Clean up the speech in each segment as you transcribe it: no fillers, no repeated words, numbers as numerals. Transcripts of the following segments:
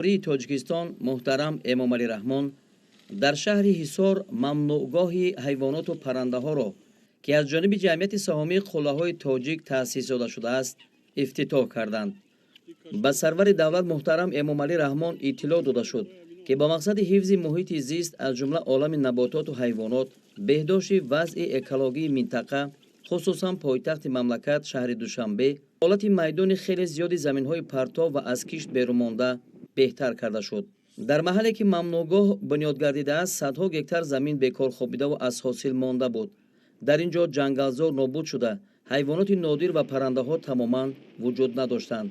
Тоҷикистон муҳтарам Эмомалӣ Раҳмон дар шаҳри Ҳисор мамнӯъгоҳи ҳайвоноту паррандаҳоро, ки аз ҷониби ҷамъияти саҳомии Қуллаҳои Тоҷик таъсис дода шудааст, ифтитоҳ карданд. Ба сарвари давлат муҳтарам Эмомалӣ Раҳмон иттилоъ дода шуд, ки ба мақсади ҳифзи муҳити зист, аз ҷумла олами набототу ҳайвонот, беҳдошти вазъи экологии минтақа, хусусан пойтахти мамлакат шаҳри Душанбе, ҳолати майдони хеле зиёди заминҳои партов ва аз кишт берун монда беҳтар карда шуд. Дар маҳалле, ки мамнӯъгоҳ бунёд гардидааст, садҳо гектар замин бекор хобидаву аз ҳосил монда буд. Дар ин ҷо ҷангалзор нобуд шуда, ҳайвоноти нодир ва паррандаҳо тамоман вуҷуд надоштанд.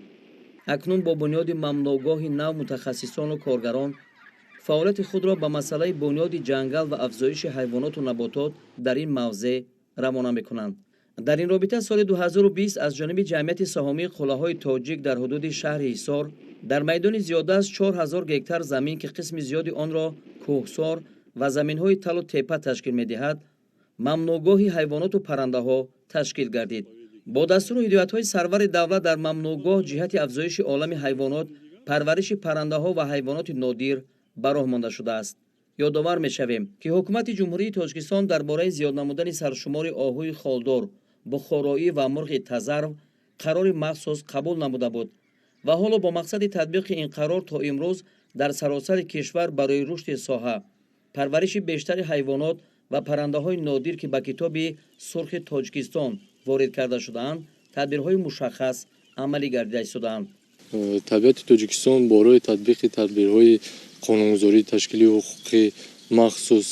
Акнун бо бунёди мамнӯъгоҳи нав мутахассисону коргарон фаъолияти худро ба масъалаи бунёди ҷангал ва афзоиши ҳайвоноту наботот дар ин мавзеъ равона мекунанд. Дар ин робита соли 2020 аз ҷониби ҷамъияти саҳомии Қуллаҳои Тоҷик дар ҳудуди шаҳри Ҳисор дар майдони зиёда аз 4000 гектар замин, ки қисми зиёди онро кӯҳсор ва заминҳои талу тепа ташкил медиҳад, мамнӯъгоҳи ҳайвоноту паррандаҳо ташкил гардид. Бо дастуру ҳидоятҳои сарвари давлат дар мамнӯъгоҳ ҷиҳати афзоиши олами ҳайвонот, парвариши паррандаҳо ва ҳайвоноти нодир ба роҳ монда шудааст. Ёдовар мешавем, ки Ҳукумати Ҷумҳурии Тоҷикистон дар бораи зиёд намудани саршумори оҳуи холдор, бухороӣ ва мурғи тазарв қарори махсус қабул намуда буд ва ҳоло бо мақсади татбиқи ин қарор то имрӯз дар саросари кишвар барои рушди соҳа, парвариши бештари ҳайвонот ва паррандаҳои нодир, ки ба Китоби сурхи Тоҷикистон ворид карда шудаанд, тадбирҳои мушаххас амалӣ гардида истодаанд. Табиати Тоҷикистон бо роҳи татбиқи тадбирҳои қонунгузорӣ, ташкили ҳуқуқи махсус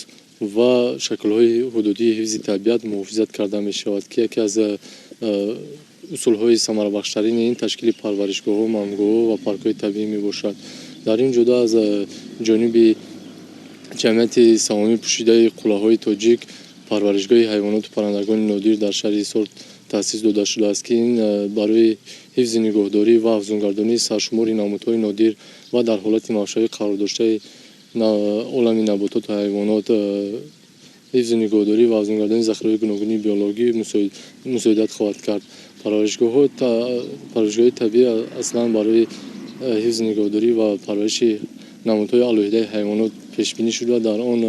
ва шаклҳои ҳудудии ҳифзи табиат муҳофизат карда мешавад, ки яке аз усулҳои самарабахштарини ин ташкили парваришгоҳҳо, мамнӯъгоҳҳо ва паркҳои табиӣ мебошад. Дар ин ҷода аз ҷониби ҷамъияти саҳомии пӯшидаи Қуллаҳои Тоҷик парваришгоҳи ҳайвоноту паррандагони нодир дар шаҳри Ҳисор таъсис дода шудааст, ки ин барои ҳифзи, нигоҳдорӣ ва афзунгардонии саршумори намудҳои нодир ва дар ҳолати маҳвшавӣ қарор доштаи олами набототу ҳайвонот, ҳифзу нигоҳдорӣ ва афзунгардонии захираҳои гуногуни биологӣ мусоидат хоҳад кард. Парваришгоҳҳои табиӣ аслан барои ҳифзу нигоҳдорӣ ва парвариши намудҳои алоҳидаи ҳайвонот пешбинӣ шуда, дар он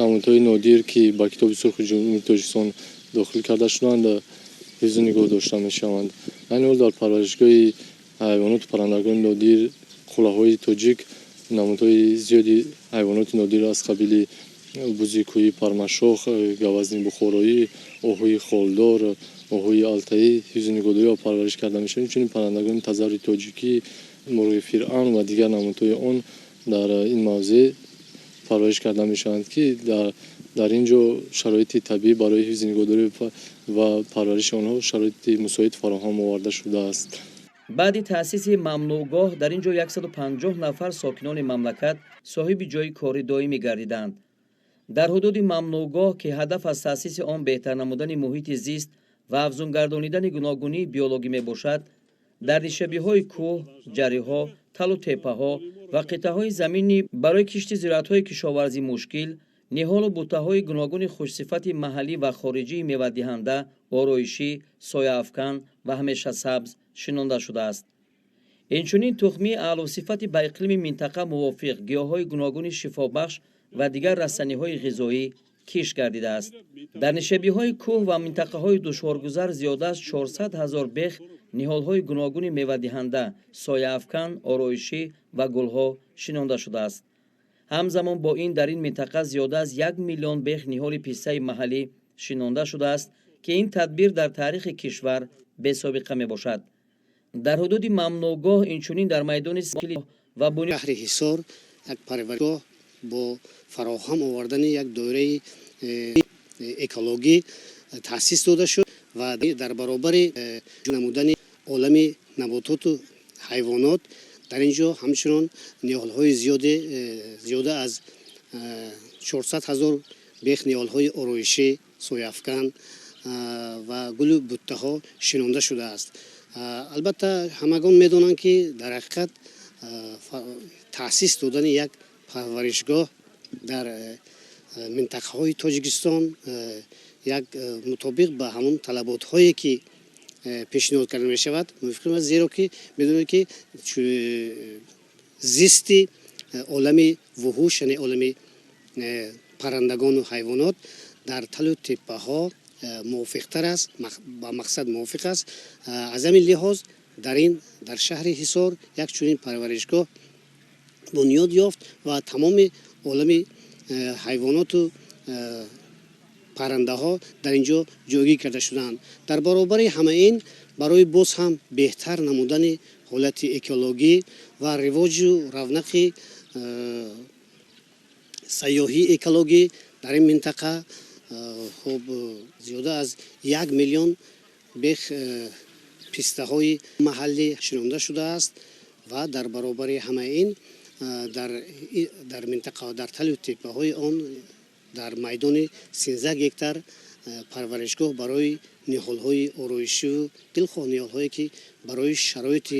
намудҳои нодир, ки ба Китоби сурхи Ҷумҳурии Тоҷикистон дохил карда шуданд, ҳифзу нигоҳ дошта мешаванд. Айни ҳол дар парваришгоҳи ҳайвоноту паррандагони нодир Қуллаҳои Тоҷик намудҳои зиёди ҳайвоноти нодир аз қабили бузи кӯҳии пармашох, гавазни бухороӣ, оҳуи холдор, оҳуи алтаӣ ҳифзу нигоҳдорӣ ва парвариш карда мешаванд. Инчунин паррандагони тазарви тоҷикӣ, мурғи фиръан ва дигар намудҳои он дар ин мавзеъ парвариш карда мешаванд, ки дар ин ҷо шароити табиӣ барои ҳифзи, нигоҳдорӣ ва парвариши онҳо шароити мусоид фароҳам оварда шудааст. Баъди таъсиси мамнӯъгоҳ дар ин ҷо 150 нафар сокинони мамлакат соҳиби ҷойи кори доимӣ гардиданд. Дар ҳудуди мамнӯъгоҳ, ки ҳадаф аз таъсиси он беҳтар намудани муҳити зист ва афзунгардонидани гуногунии биологӣ мебошад, дар нишебиҳои кӯҳ, ҷариҳо, талу теппаҳо ва қитъаҳои заминӣ барои кишти зироатҳои кишоварзӣ мушкил ниҳолу буттаҳои гуногуни хушсифати маҳаллӣ ва хориҷии мевадиҳанда, ороишӣ, сояафкан ва ҳамешасабз шинонда шудааст. Инчунин тухмии аълосифати ба иқлими минтақа мувофиқ, гиёҳҳои гуногуни шифобахш ва дигар растаниҳои ғизоӣ кишт гардидааст. Дар нишебиҳои кӯҳ ва минтақаҳои душворгузар зиёда аз 400 ҳазор бех ниҳолҳои гуногуни мевадиҳанда, сояафкан, ороишӣ ва гулҳо шинонда шудааст. Ҳамзамон бо ин дар ин минтақа зиёда аз 1 миллион бех ниҳоли пистаи маҳаллӣ шинонда шудааст, ки ин тадбир дар таърихи кишвар бесобиқа мебошад. Дар ҳудуди мамнӯъгоҳ инчунин дар майдони ва шаҳри Ҳисор як парваришгоҳ бо фароҳам овардани як доираи экологӣ таъсис дода шуд ва дар баробари намудани олами набототу ҳайвонот дар ин ҷо ҳамчунон ниҳолҳои зиёде, зиёда аз 400 ҳазор бех ниҳолҳои ороишӣ, сояафкан ва гулу буттаҳо шинонда шудааст. Албатта, ҳамагон медонанд, ки дар ҳақиқат таъсис додани як парваришгоҳ дар минтақаҳои Тоҷикистон як мутобиқ ба ҳамон талаботҳое, ки пешниҳод карда мешавад, мувофиқ аст, зеро ки медонед, ки Зисти олами вуҳуш, яъне олами паррандагону ҳайвонот дар талу теппаҳо мувофиқтар аст, ба мақсад мувофиқ аст. Аз ҳамин лиҳоз дар ин дар шаҳри Ҳисор як чунин парваришгоҳ бунёд ёфт ва тамоми олами ҳайвоноту паррандаҳо дар ин ҷо ҷойгир карда шудаанд. Дар баробари ҳама ин, барои боз ҳам беҳтар намудани ҳолати экологӣ ва ривоҷу равнақи сайёҳии экологӣ дар ин минтақа, хуб, зиёда аз 1 миллион бех пистаҳои маҳаллӣ шинонда шудааст ва дар баробари ҳама ин дар минтақа, дар талу теппаҳои он, дар майдони 13 гектар парваришгоҳ барои ниҳолҳои ороишиву дилхоҳ ниҳолҳое, ки барои шароити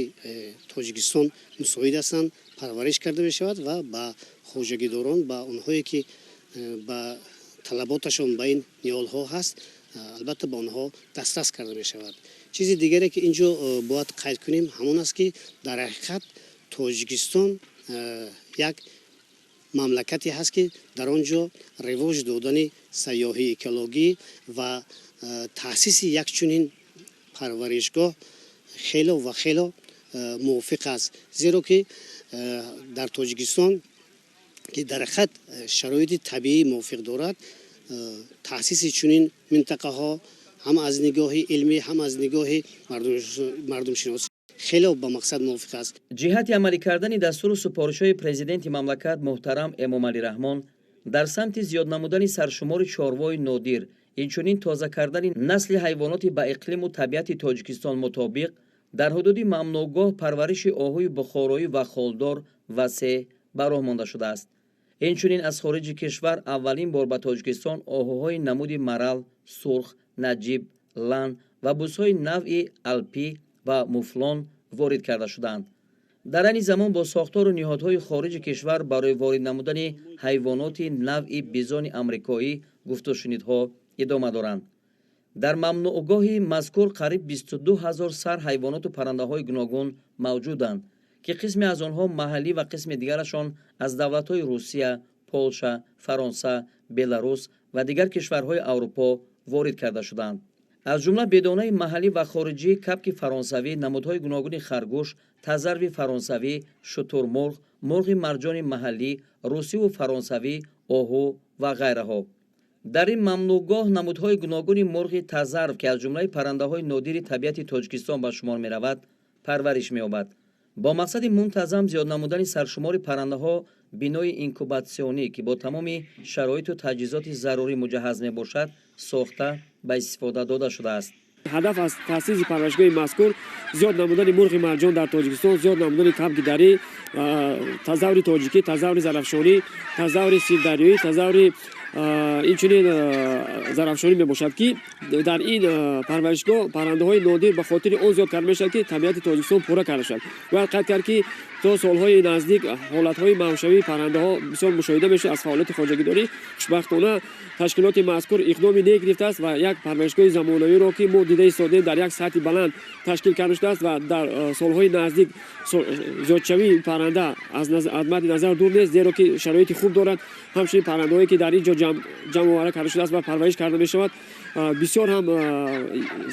Тоҷикистон мусоид ҳастанд, парвариш карда мешавад ва ба хоҷагидорон, ба онҳое ки ба талаботашон ба ин ниҳолҳо ҳаст, албатта, ба онҳо дастрас карда мешавад. Чизи дигаре, ки ин ҷо бояд қайд кунем, ҳамон аст, ки дар ҳақиқат Тоҷикистон як мамлакате ҳаст, ки дар он ҷо ривоҷ додани сайёҳии экологӣ ва таъсиси як чунин парваришгоҳ хело ва хело мувофиқ аст, зеро ки дар Тоҷикистон, ки дар ҳақиқат шароити табиӣ мувофиқ дорад, таъсиси чунин минтақаҳо ҳам аз нигоҳи илмӣ, ҳам аз нигоҳи мардумшиносӣ хело ба мақсад мувофиқ аст. Ҷиҳати амалӣ кардани дастуру супоришҳои Президенти мамлакат муҳтарам Эмомалӣ Раҳмон дар самти зиёд намудани саршумори чорвои нодир, инчунин тоза кардани насли ҳайвоноти ба иқлиму табиати Тоҷикистон мутобиқ, дар ҳудуди мамнӯъгоҳ парвариши оҳуи бухороӣ ва холдор васеъ ба роҳ монда шудааст. Инчунин аз хориҷи кишвар аввалин бор ба Тоҷикистон оҳуҳои намуди марал, сурх, наҷиб, лан ва бузҳои навъи алпӣ ва муфлон ворид карда шудаанд. Дар айни замон бо сохтору ниҳодҳои хориҷи кишвар барои ворид намудани ҳайвоноти навъи бизони амрикоӣ гуфтушунидҳо идома доранд. Дар мамнӯъгоҳи мазкур қариб 22 ҳазор сар ҳайвоноту паррандаҳои гуногун мавҷуданд, ки қисме аз онҳо маҳаллӣ ва қисми дигарашон аз давлатҳои Русия, Полша, Фаронса, Беларус ва дигар кишварҳои Аврупо ворид карда шуданд. Аз ҷумла бедонаи маҳаллӣ ва хориҷӣ, кабки фаронсавӣ, намудҳои гуногуни харгӯш, тазарви фаронсавӣ, шутурмурғ, мурғи марҷони маҳаллӣ, русиву фаронсавӣ, оҳу ва ғайраҳо. Дар ин мамнӯъгоҳ намудҳои гуногуни мурғи тазарв, ки аз ҷумлаи паррандаҳои нодири табиати Тоҷикистон ба шумор меравад, парвариш меёбад. Бо мақсади мунтазам зиёд намудани саршумори паррандаҳо, бинои инкубатсионӣ, ки бо тамоми шароиту таҷҳизоти зарурӣ муҷаҳҳаз мебошад, сохта ба истифода дода шудааст. Ҳадаф аз таъсиси парваришгоҳи мазкур зиёд намудани мурғи марҷон дар Тоҷикистон, зиёд намудани кабки дарӣ, тазаври тоҷикӣ, тазаври зарафшонӣ, тазаври сирдарёӣ, тазаври инчунин зарафшонӣ мебошад, ки дар ин парваришгоҳ паррандаҳои нодир ба хотири он зиёд карда мешавад, ки табиати Тоҷикистон пурра карда шавад. Бояд қайд кард, ки то солҳои наздик ҳолатҳои маҳвшавии паррандаҳо бисёр мушоҳида мешуд аз фаъолияти хоҷагидорӣ. Хушбахтона, ташкилоти мазкур иқдоми нек гирифтааст ва як парваришгоҳи замонавиро, ки мо дида истодем, дар як сатҳи баланд ташкил карда шудааст ва дар солҳои наздик зиёдшавии парранда аз мадди назар дур нест, зеро ки шароити хуб дорад. Ҳамчунин паррандаҳое, ки дар ин ҷо ҷамъовара карда шудааст ва парвариш карда мешавад, бисёр ҳам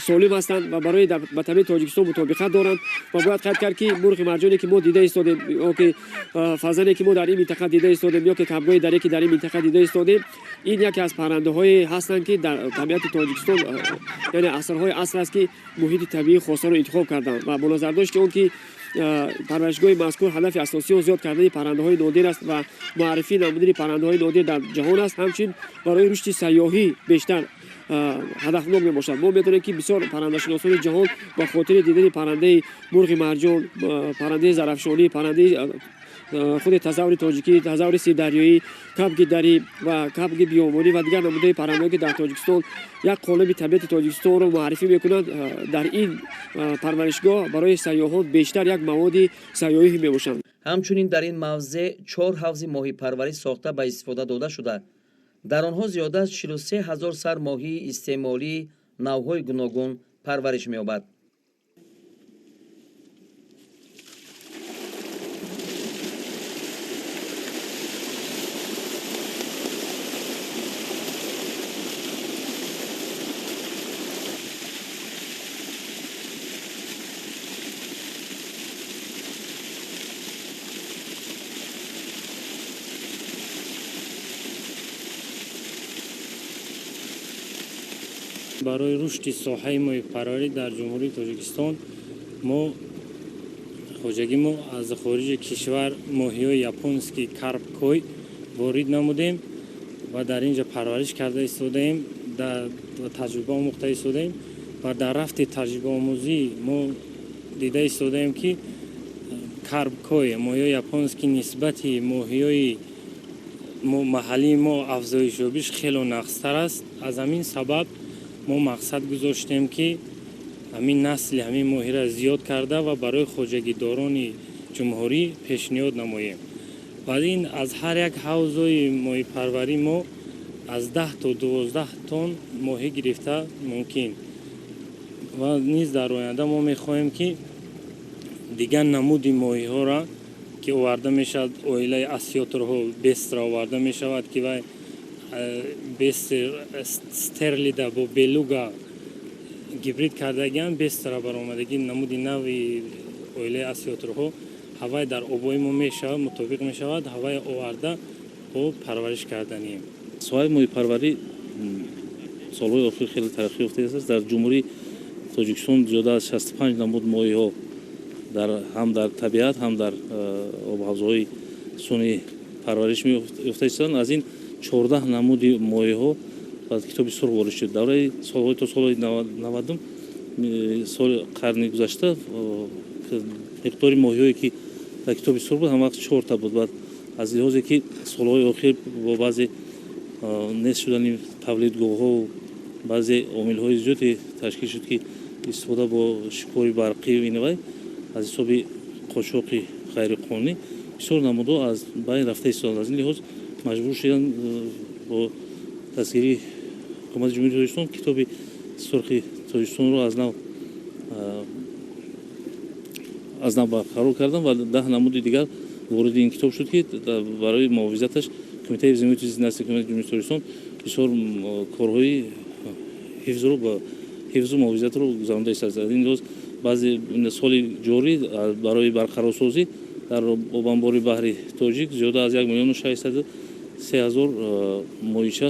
солим ҳастанд ва барои ба табиати Тоҷикистон мутобиқат доранд. Ва бояд қайд кард, ки мурғи марҷоне, ки мо дида истодем, ё ки фазане, ки мо дар ин минтақа дида истодем, ё ки кабгоҳи даре, ки дар ин минтақа дида истодем, ин яке аз паррандаҳое ҳастанд, ки дар табиати Тоҷикистон, яъне асрҳои аср аст, ки муҳити табиии хосаро интихоб карданд. Ва бо назардошти он ки парваришгоҳи мазкур ҳадафи асосии он зиёд кардани паррандаҳои нодир аст ва муаррифӣ намудани паррандаҳои нодир дар ҷаҳон аст, ҳамчунин барои рушди сайёҳӣ бештар ҳадафнок мебошад. Мо медонем, ки бисёр паррандашиносони ҷаҳон ба хотири дидани паррандаи мурғи марҷон, паррандаи зарафшонӣ, паррандаи худи тазаври тоҷикӣ, тазаври сирдарёӣ, кабки дарӣ ва кабки биёбонӣ ва дигар намудаи паррандаҳое, ки дар Тоҷикистон як қолаби табиати Тоҷикистонро муаррифӣ мекунанд, дар ин парваришгоҳ барои сайёҳон бештар як маводи сайёҳӣ мебошанд. Ҳамчунин дар ин мавзеъ чор ҳавзи моҳипарварӣ сохта ба истифода дода шуда, дар онҳо зиёда аз 43 ҳазор сар моҳии истеъмолии навъҳои гуногун парвариш меёбад. Барои рушди соҳаи моҳипарварӣ дар Ҷумҳурии Тоҷикистон мо хоҷагӣ мо аз хориҷи кишвар моҳиҳои японский карп кой ворид намудем ва дар ин ҷо парвариш карда истодаем, таҷриба омӯхта истодаем ва дар рафти таҷрибаомӯзӣ мо дида истодаем, ки карп кой, моҳиҳои японский, нисбати моҳиҳои маҳаллии мо афзоишёбиш хело нағзтар аст. Аз ҳамин сабаб мо мақсад гузоштем, ки ҳамин насли ҳамин моҳиро зиёд карда ва барои хоҷагидорони ҷумҳурӣ пешниҳод намоем. Ва ин аз ҳар як ҳавзои моҳипарварӣ мо аз 10 то 12 тонн моҳӣ гирифта мумкин. Ва низ дар оянда мо мехоҳем, ки дигар намуди моҳиҳоро, ки оварда мешавад, оилаи осётрҳо, бестра оварда мешавад, ки вай бестр стерлядь бо белуга гибрид кардагианд, бестра баромадагӣ, намуди нави оилаи осётрҳо, ҳавай дар обои мо мешавад, мутобиқ мешавад, ҳавай оварда бо парвариш карданем. Соҳаи моҳипарварӣ солҳои охир хеле тараққӣ ёфтааст. Дар Ҷумҳурии Тоҷикистон зиёда аз 65 намуд моҳиҳо ҳам дар табиат, ҳам дар обҳавзҳои сунъӣ парвариш ёфта истоданд. Аз ин 14 намуди моҳиҳо ба Китоби сурх ворид шуд. Давраи солҳои то солҳои 90-ум соли қарни гузашта миқдори моҳиҳое, ки дар Китоби сурх буд, ҳамавақт чорта буд. Баъд аз лиҳозе ки солҳои охир бо баъзе нест шудани тавлидгоҳҳо, баъзе омилҳои зиёде ташкил шуд, ки истифода бо шикори барқӣ инвай аз ҳисоби қочоқи ғайриқонунӣ бисёр намудҳо аз байн рафта истоданд. Аз ин лиҳоз маҷбур шуданд бо дастгирии Ҳукумати Ҷумҳурии Тоҷикистон Китоби сурхи Тоҷикистонро аз нав барқарор кардан ва 10 намуди дигар вориди ин китоб шуд, ки барои муҳофизаташ Кумитаи ҳифзи муҳити зисти назди Ҳукумати Ҷумҳурии Тоҷикистон бисёр корҳои ҳифзу муҳофизатро гузаронда истодааст. Аз ин лиҳоз баъзе соли ҷорӣ барои барқарорсозӣ дар обанбори баҳри Тоҷик зиёда аз 1 603 000 моҳича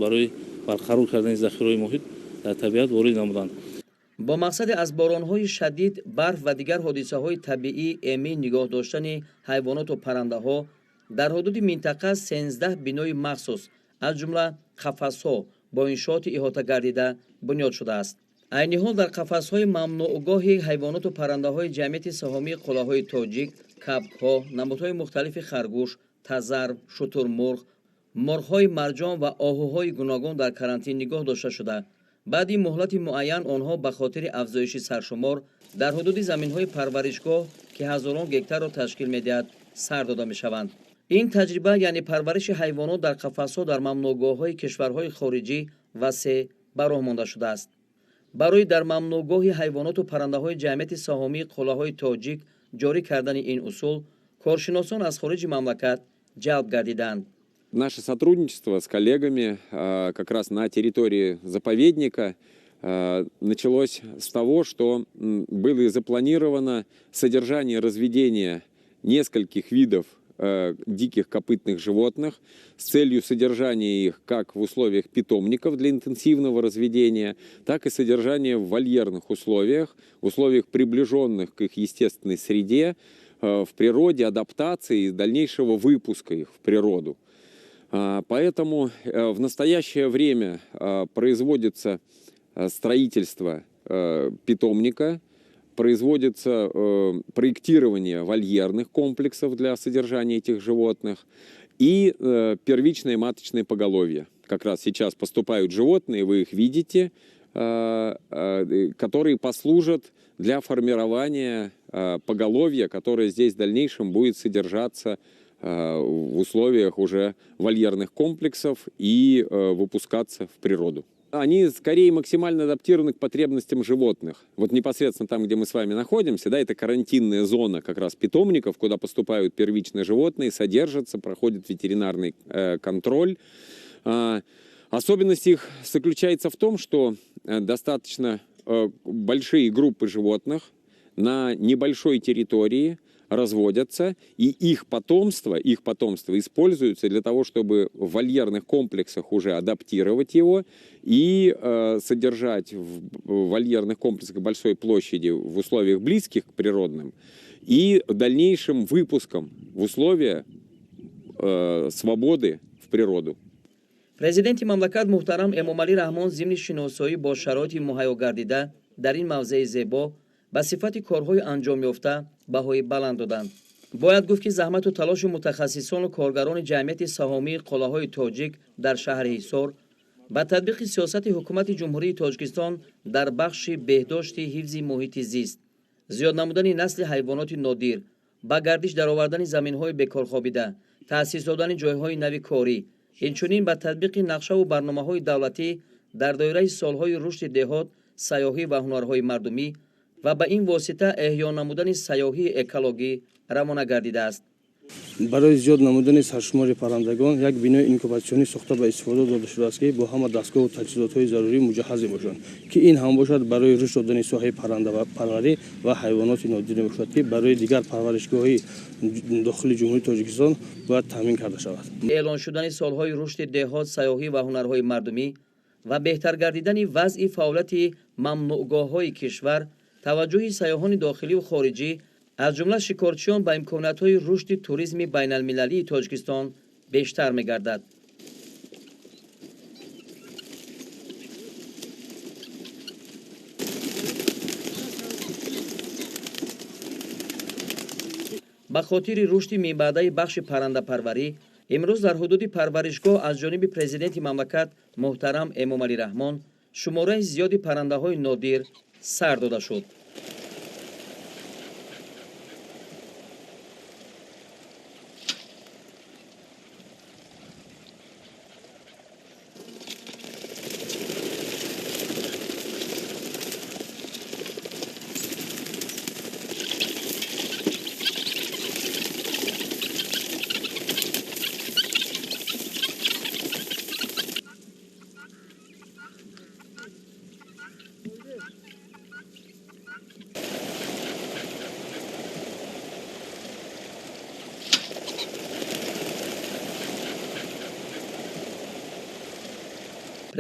барои барқарор кардани захираҳои моҳӣ дар табиат ворид намуданд. Бо мақсади аз боронҳои шадид, барф ва дигар ҳодисаҳои табиӣ эмин нигоҳ доштани ҳайвоноту паррандаҳо дар ҳудуди минтақа 13 бинои махсус, аз ҷумла қафасҳо бо иншооти иҳотагардида бунёд шудааст. Айни ҳол дар қафасҳои мамнӯъгоҳи ҳайвоноту паррандаҳои Ҷамъияти саҳомии қуллаҳои Тоҷик кабкҳо, намудҳои мухталифи харгӯш, тазарв, шутурмурғ, мурғҳои марҷон ва оҳуҳои гуногун дар карантин нигоҳ дошта шуда, баъди муҳлати муайян онҳо ба хотири афзоиши саршумор дар ҳудуди заминҳои парваришгоҳ, ки ҳазорон гектарро ташкил медиҳад, сар дода мешаванд. Ин таҷриба, яъне парвариши ҳайвонот дар қафасҳо, дар мамнӯъгоҳҳои кишварҳои хориҷӣ васеъ ба роҳ монда шудааст. Барои дар мамнӯъгоҳи ҳайвоноту паррандаҳои Ҷамъияти саҳомии қуллаҳои Тоҷик ҷорӣ кардани ин усул коршиносон аз хориҷи мамлакат ҷалб гардиданд. Наше сотрудничество с коллегами как раз на территории заповедника началось с того, что было запланировано содержание, разведение нескольких видов диких копытных животных с целью содержания их как в условиях питомников для интенсивного разведения, так и содержания в вольерных условиях, в условиях, приближенных к их естественной среде, в природе, адаптации и дальнейшего выпуска их в природу. Поэтому в настоящее время производится строительство питомника, производится проектирование вольерных комплексов для содержания этих животных и первичное маточное поголовье. Как раз сейчас поступают животные, вы их видите, которые послужат для формирования поголовья, которое здесь в дальнейшем будет содержаться в условиях уже вольерных комплексов и выпускаться в природу. Они скорее максимально адаптированы к потребностям животных. Вот непосредственно там, где мы с вами находимся, да, это карантинная зона как раз питомников, куда поступают первичные животные, содержатся, проходят ветеринарный контроль. Особенность их заключается в том, что достаточно большие группы животных на небольшой территории. разводятся, и их потомство используется для того, чтобы в вольерных комплексах уже адаптировать его и содержать в вольерных комплексах большой площади в условиях, близких к природным, и дальнейшим выпуском в условия свободы в природу. Президенти мамлакат муҳтарам Эмомалӣ Раҳмон зимни шиносоӣ бо шароити муҳайё гардида дар ин мавзеи зебо ба сифати корҳои анҷомёфта баҳои баланд доданд. Бояд гуфт, ки заҳмату талоши мутахассисону коргарони ҷамъияти саҳомии Қуллаҳои Тоҷик дар шаҳри Ҳисор ба татбиқи сиёсати ҳукумати Ҷумҳурии Тоҷикистон дар бахши беҳдошти ҳифзи муҳити зист, зиёд намудани насли ҳайвоноти нодир, ба гардиш даровардани заминҳои бекорхобида, таъсис додани ҷойҳои нави корӣ, инчунин ба татбиқи нақшаву барномаҳои давлатӣ дар доираи солҳои рушди деҳот, сайёҳӣ ва ҳунарҳои мардумӣ ва ба ин восита эҳё намудани сайёҳии экологӣ равона гардидааст. Барои зиёд намудани саршумори паррандагон як бинои инкубатсионӣ сохта ба истифода дода шудааст, ки бо ҳама дастгоҳу таҷҳизотҳои зарурӣ муҷаҳҳаз мебошанд, ки ин ҳам бошад барои рушд додани соҳаи паррандапарварӣ ва ҳайвоноти нодир мебошад, ки барои дигар парваришгоҳҳои дохили Ҷумҳурии Тоҷикистон бояд таъмин карда шавад. Эълон шудани солҳои рушди деҳот, сайёҳӣ ва ҳунарҳои мардумӣ ва беҳтар гардидани вазъи фаъолияти мамнӯъгоҳҳои кишвар, таваҷҷӯҳи сайёҳони дохиливу хориҷӣ, аз ҷумла шикорчиён ба имкониятҳои рушди туризми байналмилалии Тоҷикистон бештар мегардад. Ба хотири рушди минбаъдаи бахши паррандапарварӣ имрӯз дар ҳудуди парваришгоҳ аз ҷониби президенти мамлакат муҳтарам Эмомалӣ Раҳмон шумораи зиёди паррандаҳои нодир сар дода шуд.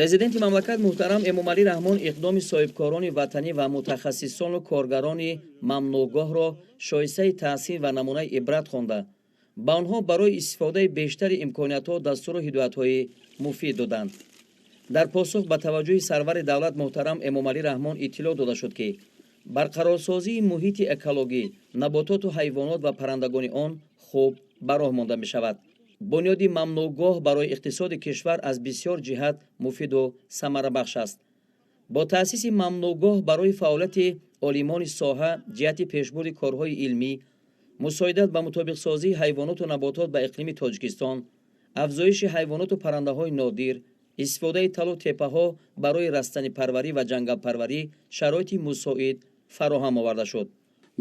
Президенти мамлакат муҳтарам Эмомалӣ Раҳмон иқдоми соҳибкорони ватанӣ ва мутахассисону коргарони мамнӯъгоҳро шоистаи таҳсин ва намунаи ибрат хонда, ба онҳо барои истифодаи бештари имкониятҳо дастуру ҳидоятҳои муфид доданд. Дар посух ба таваҷҷӯҳи сарвари давлат муҳтарам Эмомалӣ Раҳмон иттилоъ дода шуд, ки барқарорсозии муҳити экологӣ, набототу ҳайвонот ва паррандагони он хуб ба роҳ монда мешавад. Бунёди мамнӯъгоҳ барои иқтисоди кишвар аз бисёр ҷиҳат муфиду самарабахш аст. Бо таъсиси мамнӯъгоҳ барои фаъолияти олимони соҳа ҷиҳати пешбурди корҳои илмӣ, мусоидат ба мутобиқсозии ҳайвоноту наботот ба иқлими Тоҷикистон, афзоиши ҳайвоноту паррандаҳои нодир, истифодаи талу теппаҳо барои растанипарварӣ ва ҷангалпарварӣ шароити мусоид фароҳам оварда шуд.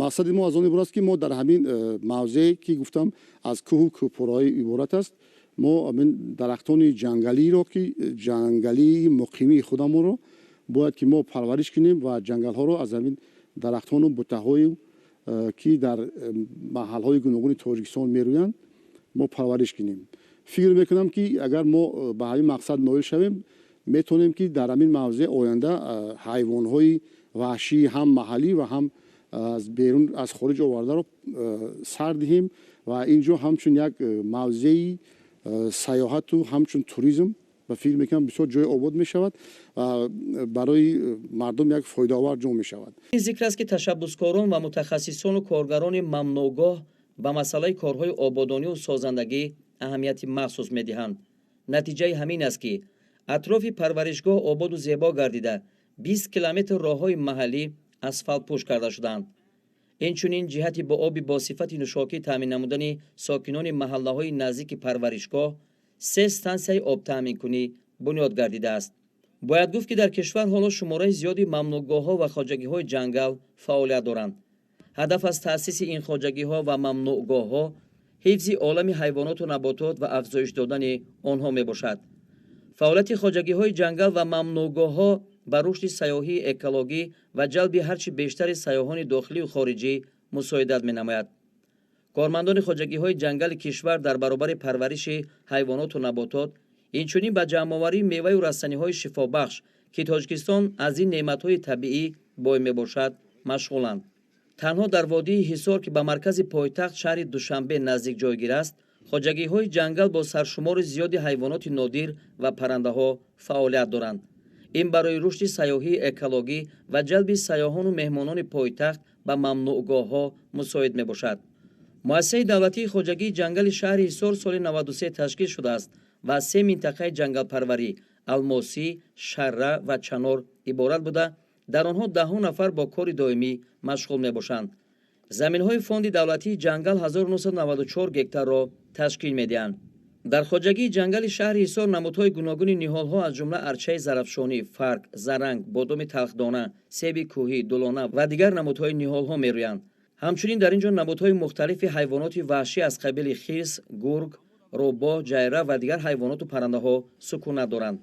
Мақсади мо аз он иборат аст, ки мо дар ҳамин мавзее, ки гуфтам, аз кӯҳу кӯҳпораҳо иборат аст, мо ҳамин дарахтони ҷангалиро, ки ҷангалии муқимии худамонро бояд ки мо парвариш кунем ва ҷангалҳоро аз ҳамин дарахтону бутаҳое, ки дар маҳалҳои гуногуни Тоҷикистон мерӯянд, мо парвариш кунем. Фикр мекунам, ки агар мо ба ҳамин мақсад ноил шавем, метавонем, ки дар ҳамин мавзеъ оянда ҳайвонҳои ваҳшии ҳам маҳаллӣ ва ҳам аз берун, аз хориҷ овардаро сар диҳем ва ин ҷо ҳамчун як мавзеи сайёҳату ҳамчун туризм, ба фикр мекунам, бисёр ҷои обод мешавад ва барои мардум як фоидаовар ҷо мешавад. Ин зикр аст, ки ташаббускорон ва мутахассисону коргарони мамнӯъгоҳ ба масъалаи корҳои ободониву созандагӣ аҳамияти махсус медиҳанд. Натиҷаи ҳамин аст, ки атрофи парваришгоҳ ободу зебо гардида, 20 километр роҳҳои маҳаллӣ асфалтпӯш карда шуданд. Инчунин ҷиҳати бо оби босифати нӯшокӣ таъмин намудани сокинони маҳаллаҳои наздики парваришгоҳ се стансияи обтаъминкунӣ бунёд гардидааст. Бояд гуфт, ки дар кишвар ҳоло шумораи зиёди мамнӯъгоҳҳо ва хоҷагиҳои ҷангал фаъолият доранд. Ҳадаф аз таъсиси ин хоҷагиҳо ва мамнӯъгоҳҳо ҳифзи олами ҳайвоноту наботот ва афзоиш додани онҳо мебошад. Фаъолияти хоҷагиҳои ҷангал ва мамнӯъгоҳҳо ба рушди сайёҳии экологӣ ва ҷалби ҳарчи бештари сайёҳони дохилию хориҷӣ мусоидат менамояд. Кормандони хоҷагиҳои ҷангали кишвар дар баробари парвариши ҳайвоноту наботот, инчунин ба ҷамъоварии меваю растаниҳои шифобахш, ки Тоҷикистон аз ин неъматҳои табиӣ бой мебошад, машғуланд. Танҳо дар водии Ҳисор, ки ба маркази пойтахт шаҳри Душанбе наздик ҷойгир аст, хоҷагиҳои ҷангал бо саршумори зиёди ҳайвоноти нодир ва паррандаҳо фаъолият доранд. Ин барои рушди сайёҳии экологӣ ва ҷалби сайёҳону меҳмонони пойтахт ба мамнӯъгоҳҳо мусоид мебошад. Муассисаи давлатии хоҷагии ҷангали шаҳри Ҳисор соли 93 ташкил шудааст ва аз се минтақаи ҷангалпарварӣ Алмосӣ, Шарра ва Чанор иборат буда, дар онҳо даҳҳо нафар бо кори доимӣ машғул мебошанд. Заминҳои фонди давлатии ҷангал 1994 гектарро ташкил медиҳанд. Дар хоҷагии ҷангали шаҳри Ҳисор намудҳои гуногуни ниҳолҳо, аз ҷумла арчаи зарафшонӣ, фарк, заранг, бодоми талхдона, себи кӯҳӣ, дулона ва дигар намудҳои ниҳолҳо мерӯянд. Ҳамчунин дар ин ҷо намудҳои мухталифи ҳайвоноти ваҳшӣ аз қабили хирс, гург, рӯбоҳ, ҷайра ва дигар ҳайвоноту паррандаҳо сукунат доранд.